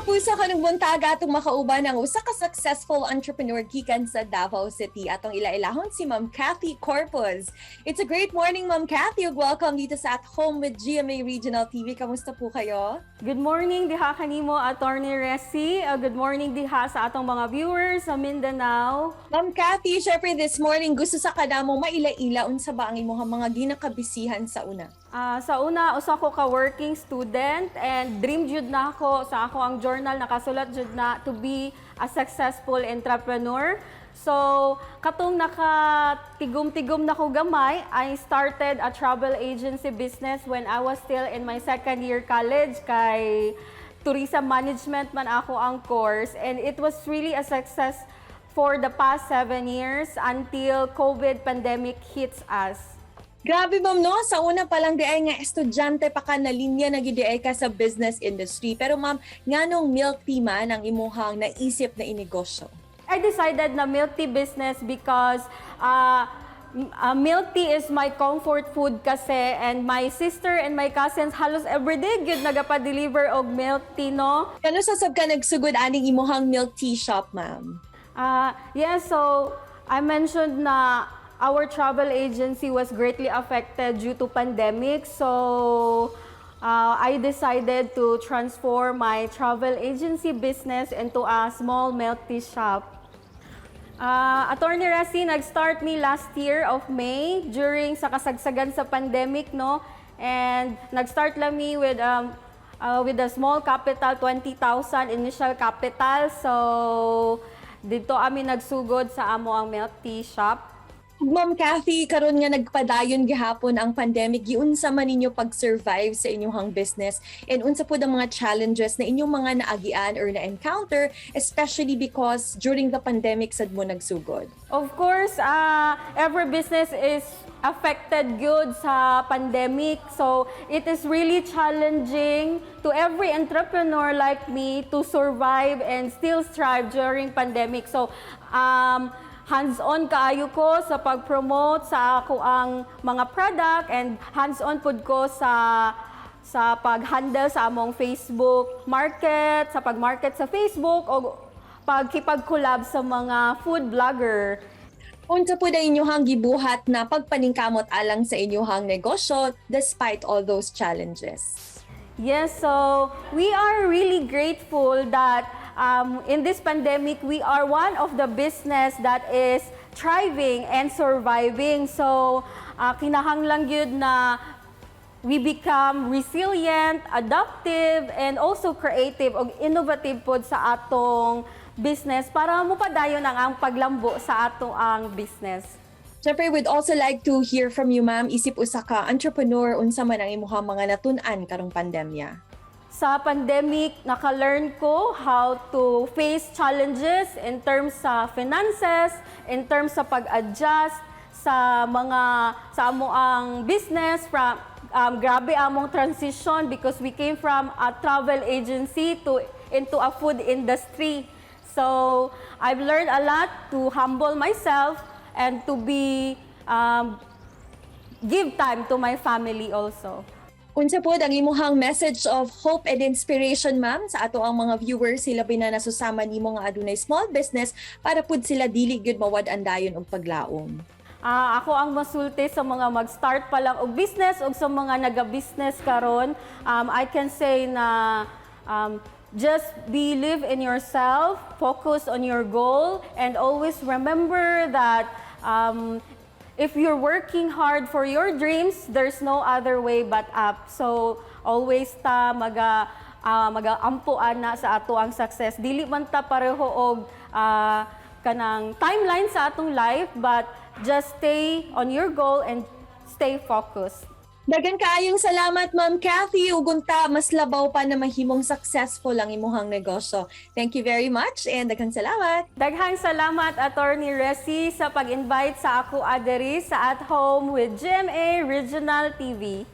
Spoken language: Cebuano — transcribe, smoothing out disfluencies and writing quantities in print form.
Kapuso, karong buntaga atong makauban ang usa ka successful entrepreneur gikan sa Davao City. Atong ila-ilahon si Ma'am Kathy Corpus. It's a great morning, Ma'am Kathy, ug welcome dito sa At Home with GMA Regional TV. Kamusta po kayo? Good morning diha kanimo, Attorney Resi. Good morning diha sa atong mga viewers sa Mindanao. Ma'am Kathy, syempre this morning gusto sa kanamo maila-ila unsa ba ang imong mga ginakabisihan sa una? Sa una, usa ko ka working student and dream jud na ako sa akoang journal, nakasulat jud na to be a successful entrepreneur. So, katong nakatigom-tigom na ko gamay, I started a travel agency business when I was still in my second year college kay tourism management man akoang course, and it was really a success for the past 7 years until COVID pandemic hits us. Grabe, ma'am, no, sa una pa lang diay nga estudyante pa ka, na linya na gyud diay ka sa business industry. Pero ma'am, nganong milk tea man ang imuhang naisip na inegosyo? I decided na milk tea business because milk tea is my comfort food kasi, and my sister and my cousins halos everyday gyud nagapa-deliver og milk tea, no. Kanus-a sab ka nagsugod aning imuhang milk tea shop, ma'am? Yeah, so I mentioned na our travel agency was greatly affected due to pandemic. So I decided to transform my travel agency business into a small milk tea shop. Attorney Resi, nag-start me last year of May during sa kasagsagan sa pandemic, no? And nag-start lang me with a small capital, 20,000 initial capital. So, didto ami nagsugod sa amoang milk tea shop. Ma'am Kathy, karon nga nagpadayon gihapon ang pandemic, giunsa man ninyo pag-survive sa inyong business and unsa pud ang mga challenges na inyong mga naagian or na-encounter, especially because during the pandemic sad mo nagsugod? Of course, every business is affected gud sa pandemic. So, it is really challenging to every entrepreneur like me to survive and still strive during pandemic. So, hands-on kaayo ko sa pag-promote sa akoang mga product and hands-on pud ko sa pag-handle sa among Facebook market, sa pag-market sa Facebook o pagkipag-collab sa mga food vlogger. Unsa pud ang inyong gibuhat na pagpaningkamot alang sa inyong negosyo despite all those challenges? Yes, so we are really grateful that in this pandemic, we are one of the business that is thriving and surviving. So, kinahanglan gyud na we become resilient, adaptive, and also creative og innovative pod sa atong business para mopadayon ang paglambo sa atoang business. Siyempre, we'd also like to hear from you, ma'am. Isip usa ka entrepreneur, unsa man ang imuhang mga natun-an karong pandemya? Sa pandemic, naka-learn ko how to face challenges in terms sa finances, in terms sa pag-adjust sa mga sa amoang business from grabe among transition because we came from a travel agency to into a food industry. So, I've learned a lot to humble myself and to be give time to my family also. Unsa pod ang imuhang message of hope and inspiration, ma'am, sa atoang mga viewers, hilabi na nasusama nimo nga adunay small business, para pud sila dili gyud mawad-an dayon og paglaom? Akoang masulti sa mga mag-start pa lang og business o sa mga naga-business karon, I can say na just believe in yourself, focus on your goal, and always remember that if you're working hard for your dreams, there's no other way but up. So always ta maga-ampo ana sa atoang success. Dili man ta pareho og kanang timeline sa atong life, but just stay on your goal and stay focused. Daghan kaayong salamat, Ma'am Kathy, ug unta mas labaw pa na mahimong successful ang imuhang negosyo. Thank you very much and daghang salamat. Daghang salamat, Attorney Resi, sa pag-invite sa ako adiri sa At Home with GMA Regional TV.